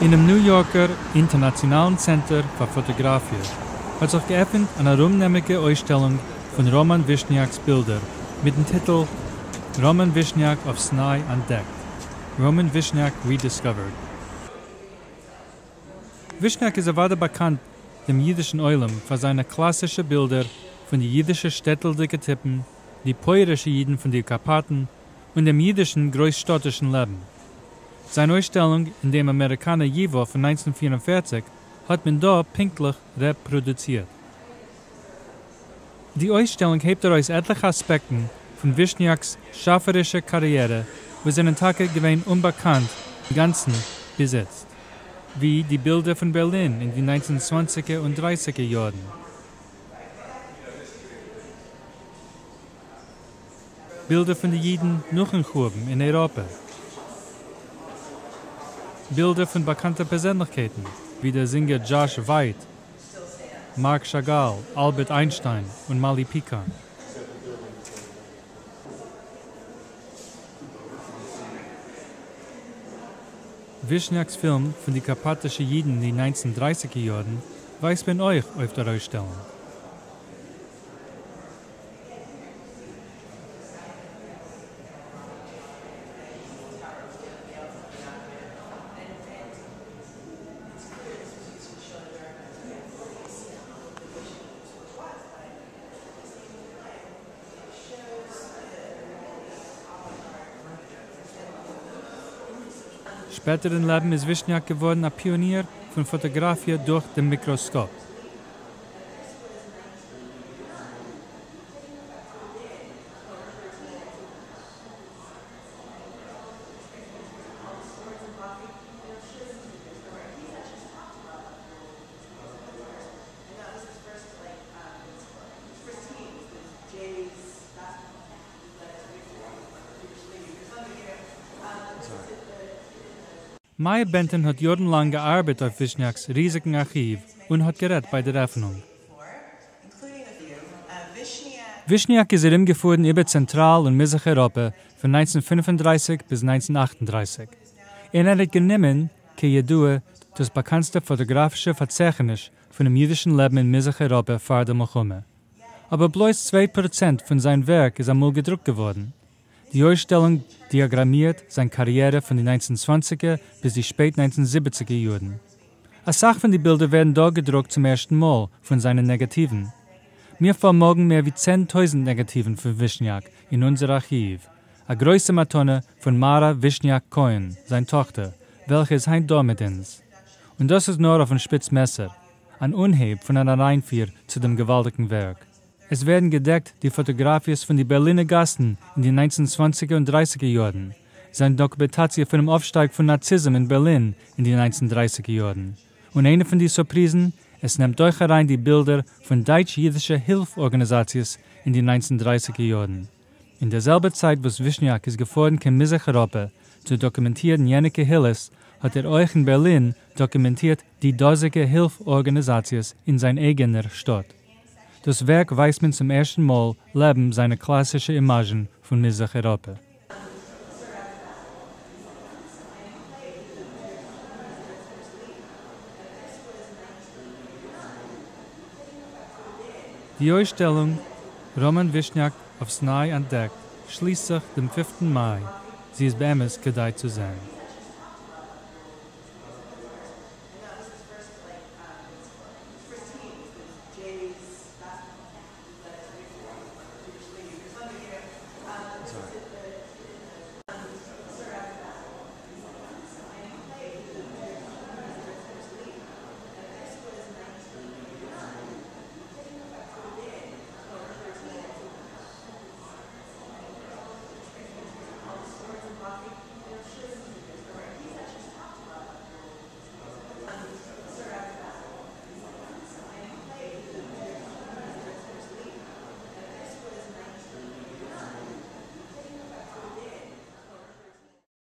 אינעם ניו יארקער אינטערנאציאנאלן צענטער פאר פאטאגראפיע האט זיך געעפנט אן ארומנעמיגע אויסשטעלונג פון ראמאן ווישניאק'ס בילדער מיט'ן טיטל ראמאן ווישניאק אויף ס'ניי אנטדעקט, Roman Vishniac Rediscovered. ווישניאק איז אוודאי באקאנט דעם אידישן עולם פאר זיינע קלאסישע בילדער פון די אידישע שטעטלדיגע טיפן, די פויערישע אידן פון די קארפאטן, און דעם אידישן גרויסשטאטישן לעבן. זיין אויסשטעלונג אין דעם אמעריקאנער ייווא פון 1944 האט מען דא פונקטליך רעפראדוצירט. די אויסשטעלונג הייבט ארויס עטליכע אספעקטן פון ווישניאק'ס שאפערישע קאריערע וואס זענען טאקע געווען אומבאקאנט אינגאנצן ביז איצט, ווי די בילדער פון בערלין אין די 1920ער און 30ער יארן, בילדער פון די אידן נאכן חורבן אין אייראפע, בילדער פון באקאנטע פערזענליכקייטן ווי דער זינגער דזשאש ווייט, מארק שאגאל, אלבערט איינשטיין און מאלי פיקאן. ווישניאק'ס פילם פון די קארפאטישע אידן אין די 1930ער יארן ווייזט מען אויך אויף דער אויסשטעלונג. שפעטער אין לעבן איז ווישניאק געווארן א פיאניר פון פאטאגראפיע דורך דעם מיקראסקאפ. מאיא בענטאן האט יארן לאנג געארבעט אויף ווישניאק'ס ריזיגן ארכיוו און האט גערעדט ביי דער עפענונג. ווישניאק איז ארומגעפארן איבער צענטראל און מזרח אייראפע פון 1935 ביז 1938, און ער האט גענומען, כידוע, דאס באקאנטסטע פאטאגראפישע פארצייכעניש פונעם אידישן לעבן אין מזרח אייראפע פאר דער מלחמה. אבער בלויז 2% פון זיין ווערק איז אמאל געדרוקט געווארן. די אויסשטעלונג דיאגראמירט זיין קאריערע פון די 1920ער ביז די שפעט 1970ער יארן. אסאך פון די בילדער ווערן דא געדרוקט צום ערשטן מאל פון זיינע נעגאטיוון. מיר פארמאגן מער ווי 10,000 נעגאטיוון פון ווישניאק אין אונזער ארכיוו, א גרויסע מתנה פון מארא ווישניאק כהן, זיין טאכטער, וועלכע איז היינט דא מיט אונז. און דאס איז נאר אויפן שפיץ מעסער, אן אנהייב פון אן אריינפיר צו דעם געוואלדיגן ווערק. עס ווערן געדעקט די פאטאגראפיעס פון די בערלינער גאסן אין די 1920ער און 30ער יארן, זיין דאקומענטאציע פונעם אויפשטייג פון נאציזם אין בערלין אין די 1930ער יארן. און איינע פון די סורפריזן, עס נעמט אויך אריין די בילדער פון דייטש-אידישע הילף-ארגאניזאציעס אין די 1930ער יארן. אין דער זעלבער צייט וואס ווישניאק איז געפארן קיין מזרח אייראפע צו דאקומענטירן יענע קהילות, האט ער אויך אין בערלין דאקומענטירט די דאזיגע הילף-ארגאניזאציעס אין זיין אייגענער שטאט. דאס ווערק ווייזט מען צום ערשטן מאל לעבן זיינע קלאסישע אימאזשן פון מזרח אייראפע. די אויסשטעלונג ראמאן ווישניאק אויף ס'ניי אנטדעקט שליסט זיך דעם 5טן מאי, זי איז באמת כדאי צו זען.